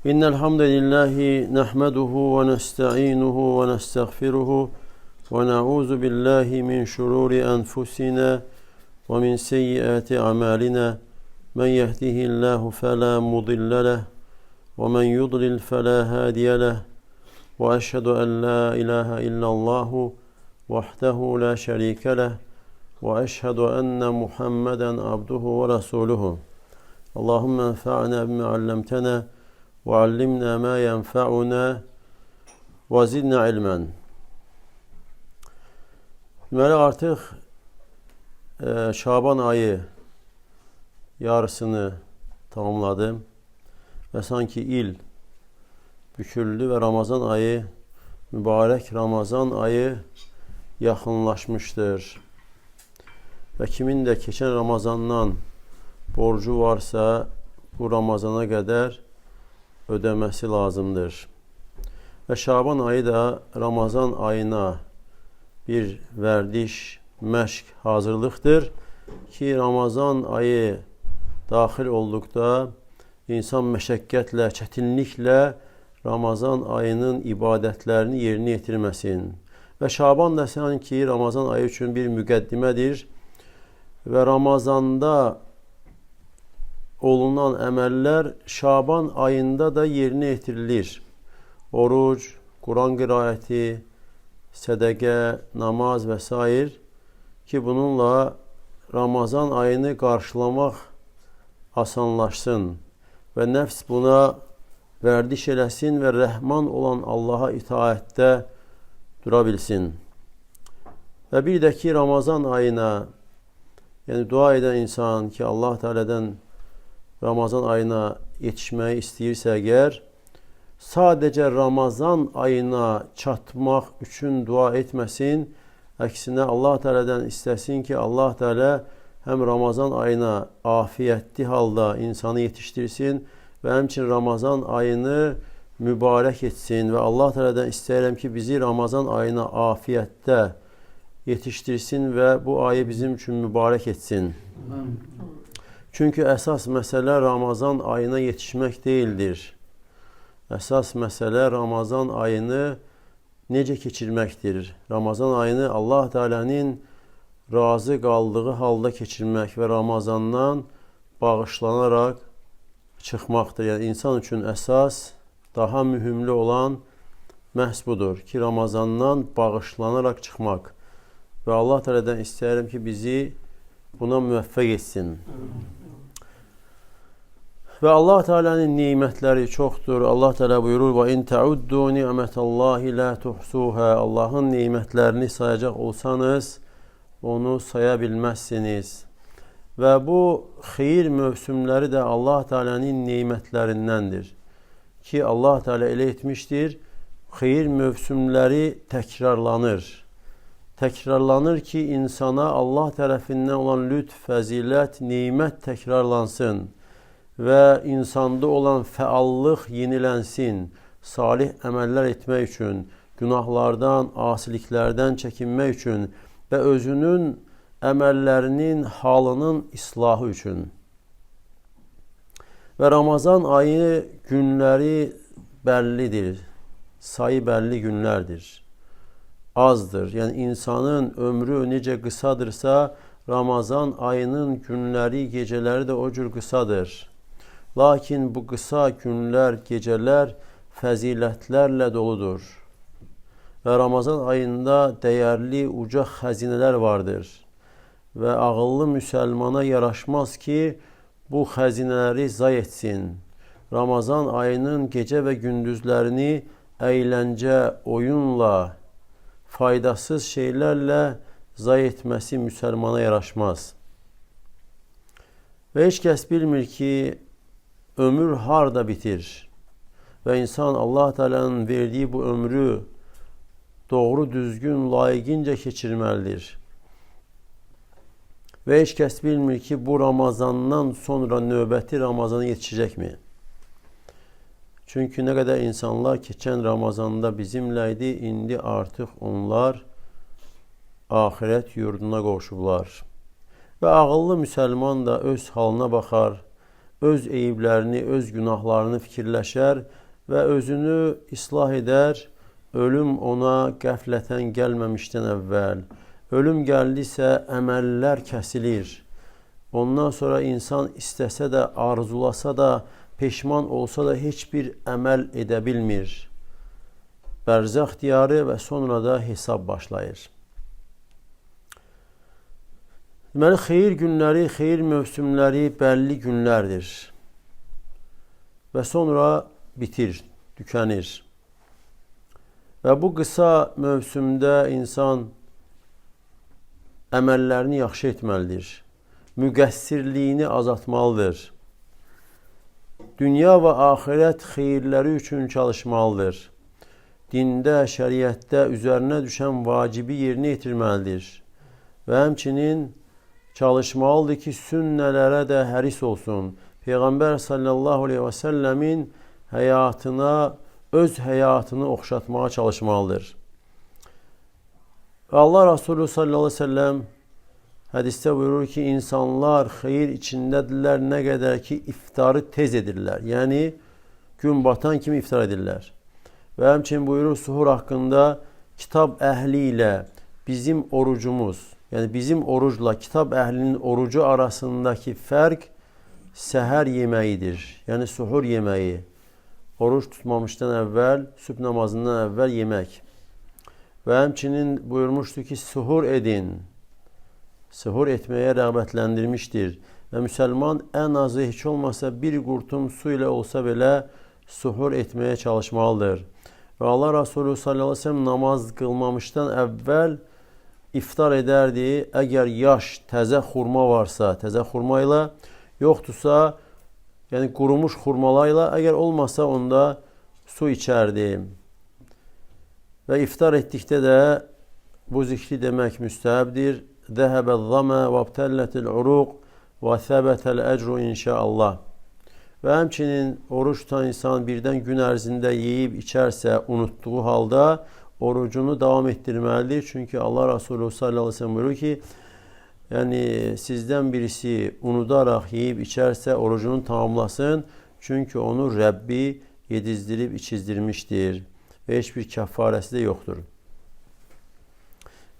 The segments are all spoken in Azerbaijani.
İnnel hamdelellahi nahmeduhu ve nestainuhu ve nestağfiruhu ve na'uzu billahi min şururi enfusina ve min seyyiati a'malina. Men yehdihillahu fela mudille leh ve men yudlil fela hadiye leh. Ve eşhedü en la ilahe illallahu vahdehu la şerike leh ve eşhedü enne Muhammeden abduhu ve resuluhu. Allahümme enfa'na bima allamtena ve allimna ma yenfa'una ve zidna ilmen. Deməli artıq Şaban ayı yarısını tamamladım və sanki il büküldü və Ramazan ayı, mübarək Ramazan ayı yaxınlaşmışdır. Və kimin də keçən Ramazandan borcu varsa, bu Ramazana qədər ödəməsi lazımdır. Və Şaban ayı da Ramazan ayına bir vərdiş, məşq, hazırlıqdır ki, Ramazan ayı daxil olduqda insan məşəqqətlə, çətinliklə Ramazan ayının ibadətlərini yerinə yetirməsin. Və Şaban da sanki Ramazan ayı üçün bir müqəddimədir və Ramazanda olunan əməllər Şaban ayında da yerinə yetirilir. Oruc, Quran qiraəti, sədəqə, namaz və sair ki, bununla Ramazan ayını qarşılamaq asanlaşsın və nəfs buna vərdiş eləsin və rəhman olan Allaha itaətdə dura bilsin. Və bir də ki, Ramazan ayına, yəni dua edən insan ki, Allah Teala'dan Ramazan ayına yetişməyi istəyirsə əgər, sadəcə Ramazan ayına çatmaq üçün dua etməsin, əksinə Allah Teala'dan istəsin ki, Allah Teala həm Ramazan ayına afiyətli halda insanı yetişdirsin və həmçinin Ramazan ayını mübarək etsin və Allah Teala'dan istəyirəm ki, bizi Ramazan ayına afiyətdə yetişdirsin və bu ayı bizim üçün mübarək etsin. Çünki əsas məsələ Ramazan ayına yetişmək deyildir. Əsas məsələ Ramazan ayını necə keçirməkdir. Ramazan ayını Allah Teala'nın razı qaldığı halda keçirmək və Ramazandan bağışlanaraq çıxmaqdır. Yəni insan üçün əsas, daha mühümlü olan məhz budur ki, Ramazandan bağışlanaraq çıxmaq. Və Allah Teala'dan istəyirəm ki, bizi buna müvəffəq etsin. Və Allah Teala'nın nimətləri çoxdur. Allah Teala buyurur: "Və in ta'uddu ni'metallahi la tuhsuha." Allahın nimətlərini sayacaq olsanız, onu saya bilməzsiniz. Və bu xeyir mövsümləri də Allah Teala'nın nimətlərindəndir. Ki Allah Teala elə etmişdir, xeyir mövsümləri təkrarlanır. Təkrarlanır ki, insana Allah tərəfindən olan lütf, fəzilət, nimət təkrarlansın və insanda olan fəallıq yenilənsin, salih əməllər etmək üçün, günahlardan, asiliklərdən çəkinmək üçün və özünün əməllərinin halının islahı üçün. Və Ramazan ayı günləri bəllidir, sayı bəlli günlərdir, azdır. Yəni insanın ömrü necə qısadırsa, Ramazan ayının günləri, gecələri də o cür qısadır. Lakin bu qısa günlər, gecələr fəzilətlərlə doludur. Və Ramazan ayında dəyərli, uca xəzinələr vardır. Və ağıllı müsəlmana yaraşmaz ki, bu xəzinələri zay etsin. Ramazan ayının gecə və gündüzlərini əyləncə, oyunla, faydasız şeylərlə zay etməsi müsəlmana yaraşmaz. Və heç kəs bilmir ki, ömür harda bitir və insan Allah Teala'nın verdiyi bu ömrü doğru, düzgün, layiqincə keçirməlidir. Və heç kəs bilmir ki, bu Ramazandan sonra növbəti Ramazana yetişəcəkmi? Çünki nə qədər insanlar keçən Ramazanda bizimlə idi, indi artıq onlar axirət yurduna qovuşublar. Və ağıllı müsəlman da öz halına baxar, öz eyiblərini, öz günahlarını fikirləşər və özünü islah edər. Ölüm ona qəflətən gəlməmişdən əvvəl. Ölüm gəldisə əməllər kəsilir. Ondan sonra insan istəsə də, arzulasa da, peşman olsa da heç bir əməl edə bilmir. Bərzəx diyarı və sonra da hesab başlayır. Deməli, xeyir günləri, xeyir mövsümləri bəlli günlərdir. Və sonra bitir, tükənir. Və bu qısa mövsümdə insan əməllərini yaxşı etməlidir. Müqəssirliyini azaltmalıdır. Dünya və axirət xeyirləri üçün çalışmalıdır. Dində, şəriətdə üzərinə düşən vacibi yerinə yetirməlidir. Və həmçinin çalışmalıdır ki, sünnələrə də həris olsun. Peyğəmbər sallallahu aleyhi və səlləmin həyatına, öz həyatını oxşatmağa çalışmalıdır. Və Allah Resulü sallallahu aleyhi və səlləm hədisdə buyurur ki, insanlar xeyir içindədirlər nə qədər ki, iftarı tez edirlər. Yəni, gün batan kimi iftar edirlər. Və həmçinin buyurur suhur haqqında kitab əhli ilə bizim orucumuz, yəni bizim orucla kitab əhlinin orucu arasındakı fərq səhər yeməyidir. Yəni suhur yeməyi. Oruc tutmamışdan əvvəl, sübh namazından əvvəl yemək. Və həmçinin buyurmuşdu ki, suhur edin. Suhur etməyə rəğbətləndirmişdir. Və müsəlman ən azı heç olmasa bir qurtum su ilə olsa belə suhur etməyə çalışmalıdır. Və Allah Resulü sallallahu əleyhi və səlləm namaz qılmamışdan əvvəl iftar edərdi. Əgər yaş, təzə xurma varsa, təzə xurma ilə, yoxdursa, yəni qurumuş xurmalayla, əgər olmasa onda su içərdi. Və iftar etdikdə də bu zikri demək müstəhəbdir. Zəhəbəz-zəmə və ibtəllətil uruq və səbətəl ecru inşaallah. Və həmçinin oruç tutan insan birdən gün ərzində yeyib içərsə unutduğu halda orucunu davam etdirməlidir. Çünki Allah Resulü sallallahu aleyhi ve sellem buyurur ki, yəni sizdən birisi unudaraq yeyib içərsə orucunu tamamlasın. Çünki onu Rəbbi yedizdirib içizdirmişdir və heç bir kəffarəsi də yoxdur.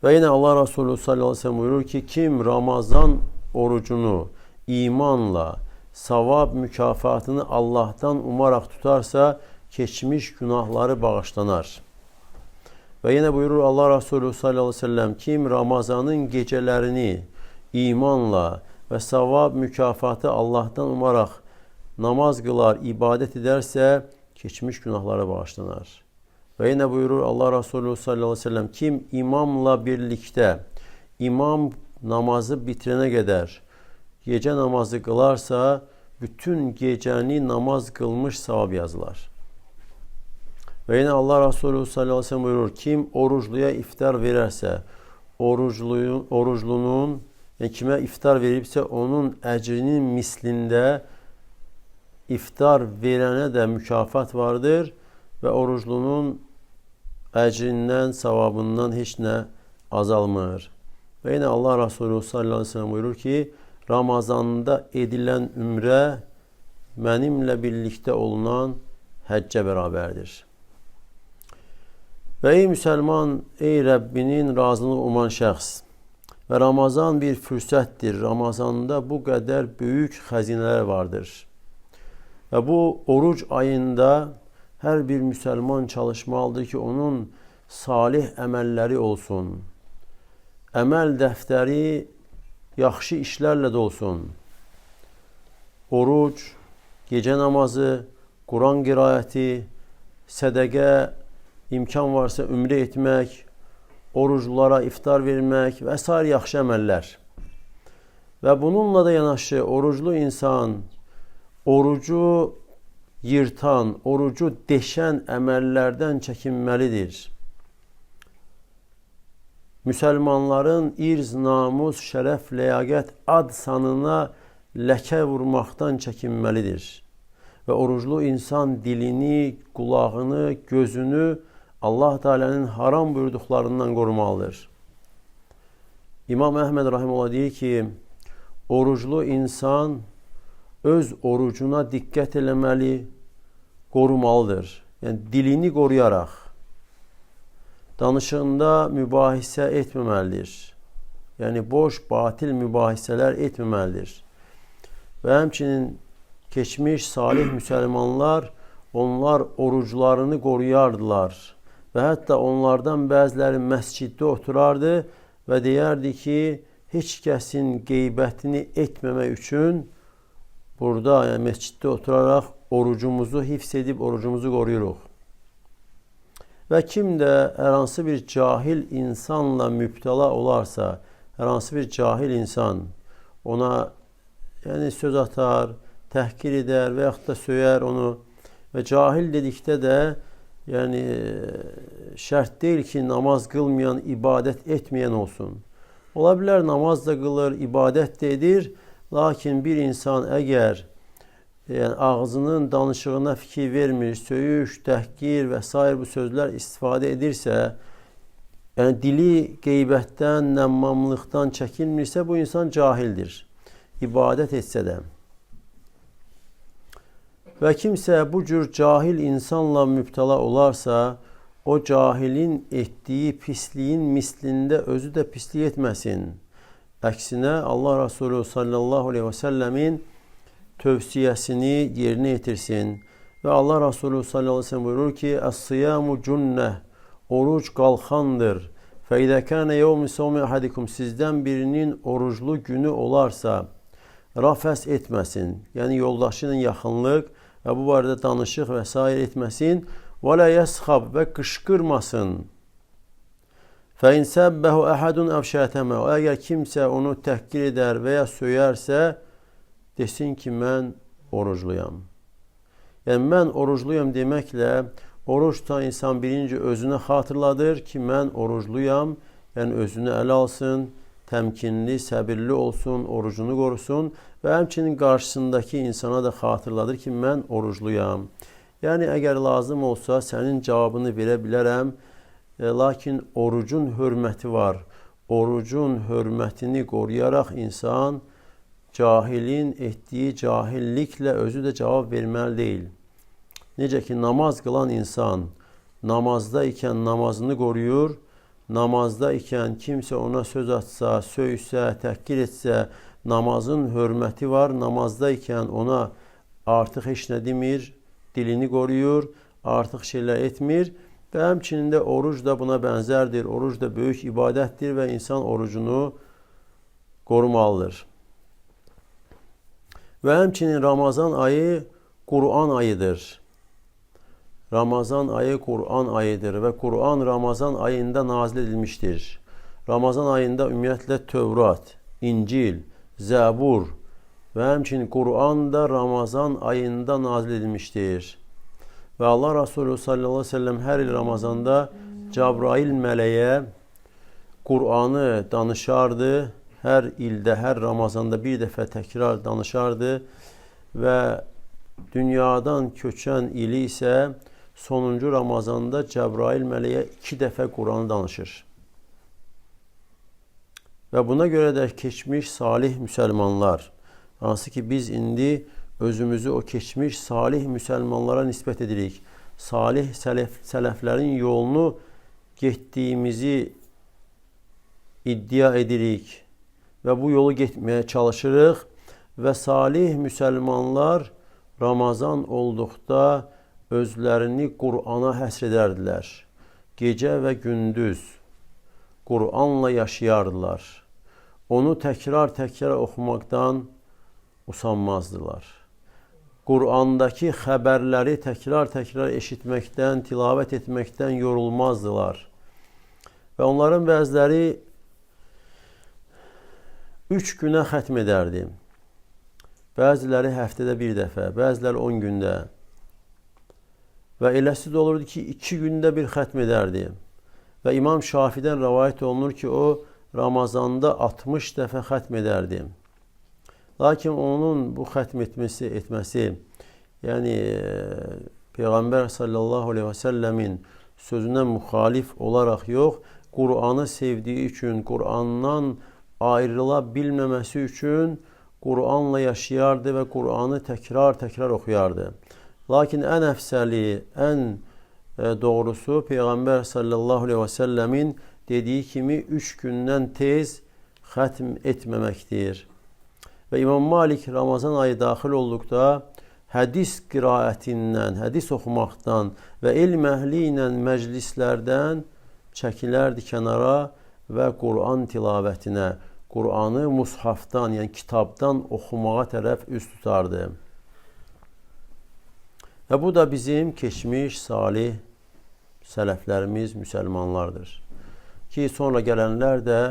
Və yenə Allah Resulü sallallahu aleyhi ve sellem buyurur ki, kim Ramazan orucunu imanla, savab mükafatını Allah'tan umaraq tutarsa, keçmiş günahları bağışlanar. Və yenə buyurur Allah Resulü sallallahu aleyhi ve sellem, kim Ramazanın gecələrini imanla və savab mükafatı Allah'tan umaraq namaz qılar, ibadət edərsə, keçmiş günahları bağışlanar. Və yenə buyurur Allah Resulü sallallahu aleyhi ve sellem, kim imamla birlikdə imam namazı bitirənə qədər gecə namazı qılarsa, bütün gecəni namaz qılmış savab yazılar. Və yenə Allah Resulü sallallahu aleyhi ve sellem buyurur, kim orucluya iftar verərsə, oruclunun, yəni kimə iftar veribsə, onun əcrinin mislində iftar verənə də mükafat vardır və oruclunun əcrindən, savabından heç nə azalmır. Və yenə Allah Resulü sallallahu aleyhi ve sellem buyurur ki, Ramazanda edilən ümrə mənimlə birlikdə olunan həccə bərabərdir. Və ey müsəlman, ey Rəbbinin razılığını uman şəxs və Ramazan bir fürsətdir. Ramazanda bu qədər böyük xəzinələr vardır. Və bu oruc ayında hər bir müsəlman çalışmalıdır ki, onun salih əməlləri olsun. Əməl dəftəri yaxşı işlərlə dolsun. Oruc, gecə namazı, Quran qiraəti, sədəqə, imkan varsa ümrə etmək, oruclulara iftar vermək və sair yaxşı əməllər. Və bununla da yanaşı oruclu insan orucu yırtan, orucu deşən əməllərdən çəkinməlidir. Müsəlmanların irz, namus, şərəf, ləyaqət, ad sanına ləkə vurmaqdan çəkinməlidir. Və oruclu insan dilini, qulağını, gözünü Allah Teala'nın haram buyurduqlarından qorumalıdır. İmam Əhməd rahimehullah deyir ki, oruclu insan öz orucuna diqqət eləməli, qorumalıdır. Yəni dilini qoruyaraq danışığında mübahisə etməməlidir. Yəni boş, batil mübahisələr etməməlidir. Və həmçinin keçmiş salih müsəlmanlar, onlar oruclarını qoruyardılar və hətta onlardan bəziləri məsciddə oturardı və deyərdi ki, heç kəsin qeybətini etməmək üçün burada, yəni məsciddə oturaraq orucumuzu hifz edib orucumuzu qoruyuruq. Və kim də hər hansı bir cahil insanla mübtəla olarsa, hər hansı bir cahil insan ona yəni söz atar, təhqir edər və yaxud da söyər onu və cahil dedikdə də yəni şərt deyil ki, namaz qılmayan, ibadət etməyən olsun. Ola bilər namaz da qılır, ibadət də edir, lakin bir insan əgər yəni ağzının danışığına fikir vermir, söyüş, təhqir və sair bu sözlər istifadə edirsə, yəni dili qeybətdən, nəmmamlıqdan çəkinmirsə, bu insan cahildir. İbadət etsə də. Və kimsə bu cür cahil insanla mübtəla olarsa, o cahilin etdiyi pisliyin mislində özü də pislik etməsin. Əksinə Allah Resulü sallallahu aleyhi və səlləmin tövsiyəsini yerinə yetirsin. Və Allah Resulü sallallahu aleyhi ve sellem buyurur ki, Əs-siyamu cunnə, oruc qalxandır. Fəidə kənə yevmi sovmi əhədikum, sizdən birinin oruclu günü olarsa, rafəs etməsin. Yəni yoldaşı ilə yaxınlıq və bu barədə danışıq və sair etməsin. Və lə yəsxab və qışqırmasın. Fəin səbbəhu əhədun əv şətəmə. Əgər kimsə onu təhqir edər və ya söyərsə, desin ki, mən orucluyam. Yəni, mən orucluyam deməklə, oruc tutan insan birinci özünə xatırladır ki, mən orucluyam, yəni özünü ələ alsın, təmkinli, səbirli olsun, orucunu qorusun və həmçinin qarşısındakı insana da xatırladır ki, mən orucluyam. Yəni, əgər lazım olsa, sənin cavabını verə bilərəm, lakin orucun hörməti var. Orucun hörmətini qoruyaraq insan cahilin etdiyi cahilliklə özü də cavab verməli deyil. Necə ki, namaz qılan insan namazda ikən namazını qoruyur, namazda ikən kimsə ona söz atsa, söysə, təhqir etsə, namazın hörməti var, namazda ikən ona artıq heç nə demir, dilini qoruyur, artıq şeylər etmir və həmçinin də oruc da buna bənzərdir. Oruc da böyük ibadətdir və insan orucunu qorumalıdır. Və həmçinin Ramazan ayı Quran ayıdır. Ramazan ayı Quran ayıdır və Quran Ramazan ayında nazil edilmişdir. Ramazan ayında ümumiyyətlə Tövrat, İncil, Zəbur və həmçinin Quran da Ramazan ayında nazil edilmişdir. Və Allah Resulü sallallahu aleyhi ve sellem hər il Ramazanda Cəbrail mələyə Qur'anı danışardı. Hər ildə, hər Ramazanda bir dəfə təkrar danışardı və dünyadan köçən ili isə sonuncu Ramazanda Cəbrail mələyə 2 dəfə Quranı danışır. Və buna görə də keçmiş salih müsəlmanlar, hansı ki biz indi özümüzü o keçmiş salih müsəlmanlara nisbət edirik. Salih sələflərin yolunu getdiyimizi iddia edirik və bu yolu getməyə çalışırıq və salih müsəlmanlar Ramazan olduqda özlərini Qur'ana həsr edərdilər. Gecə və gündüz Qur'anla yaşayardılar. Onu təkrar-təkrar oxumaqdan usanmazdılar. Qur'andakı xəbərləri təkrar-təkrar eşitməkdən, tilavət etməkdən yorulmazdılar. Və onların bəziləri 3 günə xətm edərdi. Bəziləri həftədə bir dəfə, bəziləri 10 gündə. Və eləsi də olurdu ki, 2 gündə bir xətm edərdi. Və İmam Şafidən rəvayət olunur ki, o Ramazanda 60 dəfə xətm edərdi. Lakin onun bu xətm etməsi, yəni Peyğəmbər sallallahu aleyhi və səlləmin sözünə müxalif olaraq yox, Qur'anı sevdiyi üçün, Qur'andan ayrıla bilməməsi üçün Qur'anla yaşayardı və Qur'anı təkrar-təkrar oxuyardı. Lakin ən əfsəli, ən doğrusu Peyğəmbər sallallahu aleyhi və səlləmin dediyi kimi 3 gündən tez xətm etməməkdir. Və İmam Malik Ramazan ayı daxil olduqda hədis qiraətindən, hədis oxumaqdan və elm əhli ilə məclislərdən çəkilərdi kənara və Qur'an tilavətinə, Qur'anı mushafdan, yəni kitabdan oxumağa tərəf üz tutardı. Və bu da bizim keçmiş salih sələflərimiz, müsəlmanlardır. Ki, sonra gələnlər də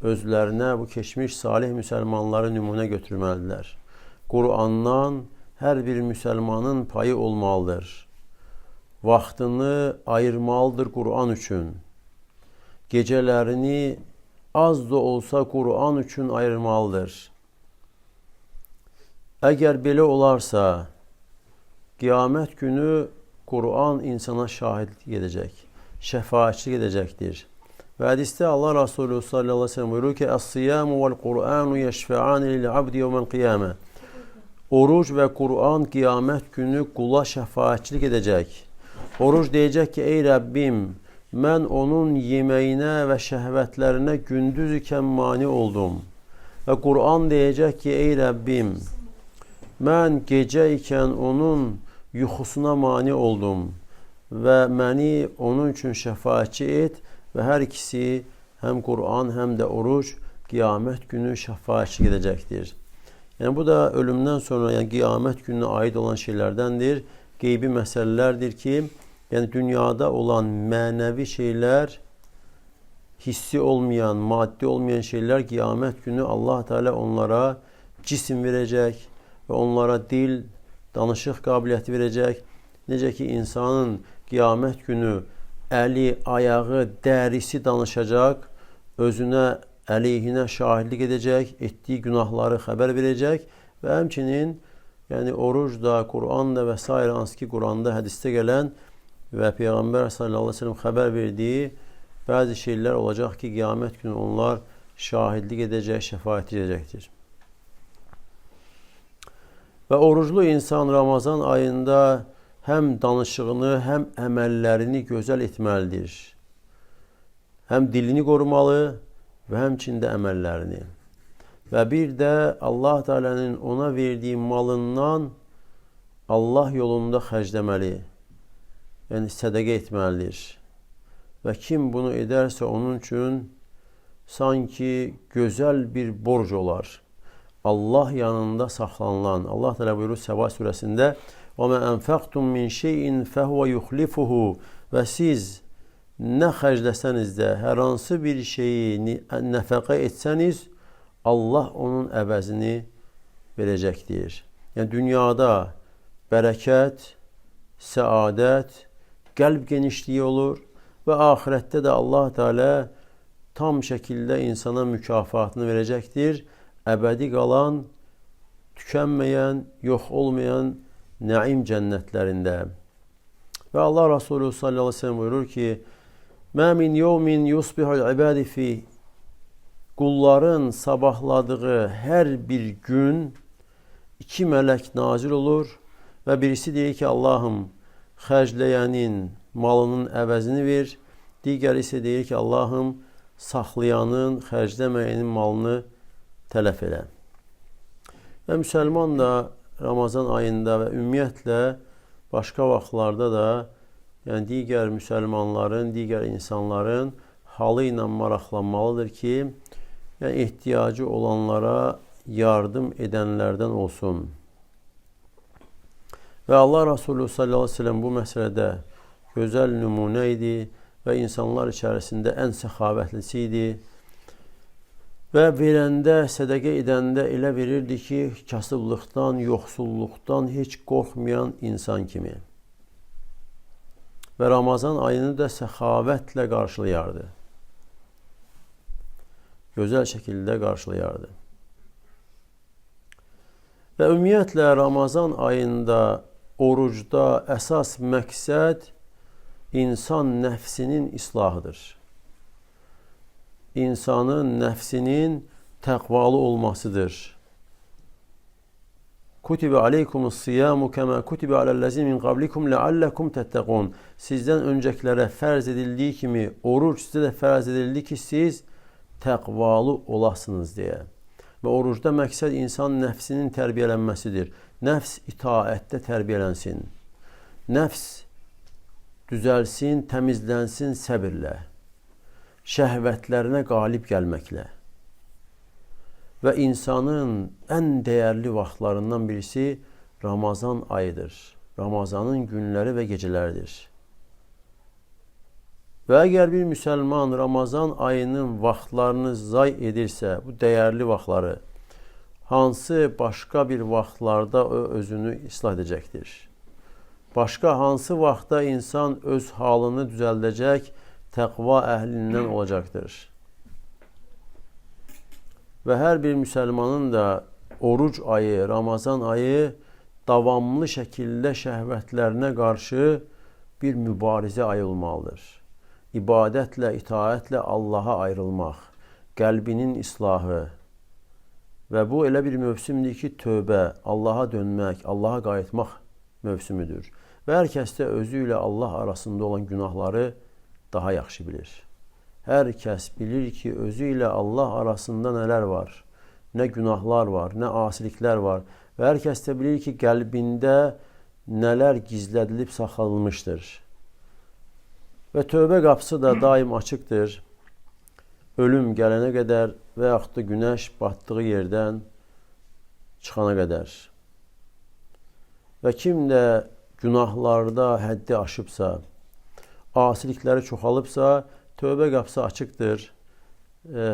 özlərinə bu keçmiş salih müsəlmanları nümunə götürməlidirlər. Qur'andan hər bir müsəlmanın payı olmalıdır. Vaxtını ayırmalıdır Qur'an üçün. Gecələrini az da olsa Qur'an üçün ayırmalıdır. Əgər belə olarsa, qiyamət günü Qur'an insana şahidlik edəcək, şəfaətçilik edəcəkdir. Və hədisdə Allah Resulü sallallahu aleyhi ve sellem buyurur ki, Əs-siyamu vəl-Qur'anu yeşfə'ani lil-abdi yevməl-qiyamə. Oruc və Qur'an qiyamət günü qula şəfaətçilik edəcək. Oruc deyəcək ki, ey Rəbbim, mən onun yeməyinə və şəhvətlərinə gündüz ikən mani oldum. Və Qur'an deyəcək ki, ey Rəbbim, mən gecə ikən onun yuxusuna mani oldum və məni onun üçün şəfaətçi et və hər ikisi, həm Qur'an, həm də oruc qiyamət günü şəfaətçilik edəcəkdir. Yəni bu da ölümdən sonra, yəni qiyamət gününə aid olan şeylərdəndir. Qeybi məsələlərdir ki, yəni dünyada olan mənəvi şeylər, hissi olmayan, maddi olmayan şeylər qiyamət günü Allah Teala onlara cisim verəcək və onlara dil, danışıq qabiliyyəti verəcək. Necə ki, insanın qiyamət günü əli, ayağı, dərisi danışacaq, özünə, əleyhinə şahidlik edəcək, etdiyi günahları xəbər verəcək və həmçinin yəni oruc da, Qur'an da və s. hansı ki, Qur'anda, hədisdə gələn və Peyğəmbər sallallahu əleyhi və səlləm xəbər verdiyi bəzi şeylər olacaq ki, qiyamət günü onlar şahidlik edəcək, şəfaət edəcəkdir. Və oruclu insan Ramazan ayında həm danışığını, həm əməllərini gözəl etməlidir. Həm dilini qorumalı və həmçində əməllərini. Və bir də Allah Teala'nın ona verdiyi malından Allah yolunda xərcləməli. Yəni sədəqə etməlidir. Və kim bunu edərsə onun üçün sanki gözəl bir borc olar. Allah yanında saxlanılan. Allah Teala buyurur Səba surəsində: "Və mə enfaqtum min şeyin fehuve yuhlifuhu." Və siz nə xərcləsəniz də, hər hansı bir şeyi nəfəqə etsəniz, Allah onun əvəzini verəcəkdir. Yəni dünyada bərəkət, səadət, qəlb genişliyi olur və axirətdə də Allah Teala tam şəkildə insana mükafatını verəcəkdir. Əbədi qalan, tükənməyən, yox olmayan nəim cənnətlərində. Və Allah Resulü sallallahu aleyhi ve sellem buyurur ki, Mə min yevmin yusbihul ibadi fi, qulların sabahladığı hər bir gün iki mələk nazil olur və birisi deyir ki, Allahım, xərcləyənin malının əvəzini ver. Digəri isə deyir ki, Allahım, saxlayanın, xərcləməyənin malını tələf elə. Və müsəlman da Ramazan ayında və ümumiyyətlə başqa vaxtlarda da, yəni digər müsəlmanların, digər insanların halı ilə maraqlanmalıdır ki, yəni ehtiyacı olanlara yardım edənlərdən olsun. Və Allah Resulü sallallahu əleyhi və səlləm bu məsələdə gözəl nümunə idi və insanlar içərisində ən səxavətlisi idi. Və verəndə, sədəqə edəndə elə verirdi ki, kasıblıqdan, yoxsulluqdan heç qorxmayan insan kimi. Və Ramazan ayını da səxavətlə qarşılayardı. Gözəl şəkildə qarşılayardı. Və ümumiyyətlə Ramazan ayında orucda əsas məqsəd insan nəfsinin islahıdır. İnsanın nəfsinin təqvalı olmasıdır. Kutibe aleykumus siyamu kema kutibe alellezine min qablikum leallekum tettekun. Sizdən öncəkilərə fərz edildiyi kimi oruc sizə də fərz edildi ki, siz təqvalı olasınız deyə. Və orucda məqsəd insan nəfsinin tərbiyələnməsidir. Nəfs itaətdə tərbiyələnsin. Nəfs düzəlsin, təmizlənsin səbirlə. Şəhvətlərinə qalib gəlməklə. Və insanın ən dəyərli vaxtlarından birisi Ramazan ayıdır. Ramazanın günləri və gecələridir. Və əgər bir müsəlman Ramazan ayının vaxtlarını zay edirsə, bu dəyərli vaxtları, hansı başqa bir vaxtlarda o özünü islah edəcəkdir? Başqa hansı vaxtda insan öz halını düzəldəcək, təqva əhlindən olacaqdır? Və hər bir müsəlmanın da oruc ayı, Ramazan ayı davamlı şəkildə şəhvətlərinə qarşı bir mübarizə ayı olmalıdır. İbadətlə, itaətlə Allaha ayrılmaq, qəlbinin islahı və bu elə bir mövsümdür ki, tövbə, Allaha dönmək, Allaha qayıtmaq mövsümüdür. Və hər kəs də özü ilə Allah arasında olan günahları daha yaxşı bilir. Hər kəs bilir ki, özü ilə Allah arasında nələr var, nə günahlar var, nə asiliklər var və hər kəs də bilir ki, qəlbində nələr gizlədilib saxlanılmışdır. Və tövbə qapısı da daim açıqdır. Ölüm gələnə qədər və yaxud da günəş batdığı yerdən çıxana qədər. Və kim də günahlarda həddi aşıbsa, asilikləri çoxalıbsa, tövbə qapısı açıqdır.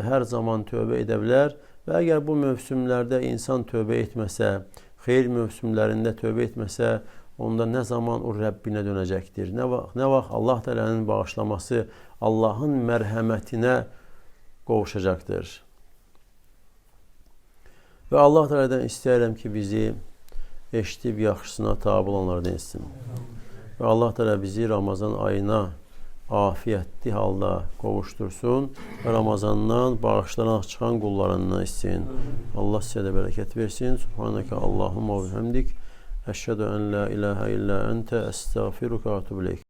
Hər zaman tövbə edə bilər və əgər bu mövsümlərdə insan tövbə etməsə, xeyir mövsümlərində tövbə etməsə, onda nə zaman o Rəbbinə dönəcəkdir? Nə vaxt Allah Təala'nın bağışlaması, Allahın mərhəmətinə qovuşacaqdır. Və Allah Təala'dan istəyirəm ki, bizi eşidib yaxşısına tabi olanlardan etsin. Və Allah Təala bizi Ramazan ayına afiyətli halda qovuştursun və Ramazandan bağışlanaraq çıxan qullarından etsin. Allah sizə də bərəkət versin. Subhanəkə Allahumma və bihamdik. Əşhədu ən la ilahə illə əntə əstəğfiruka və etûbü ileyk.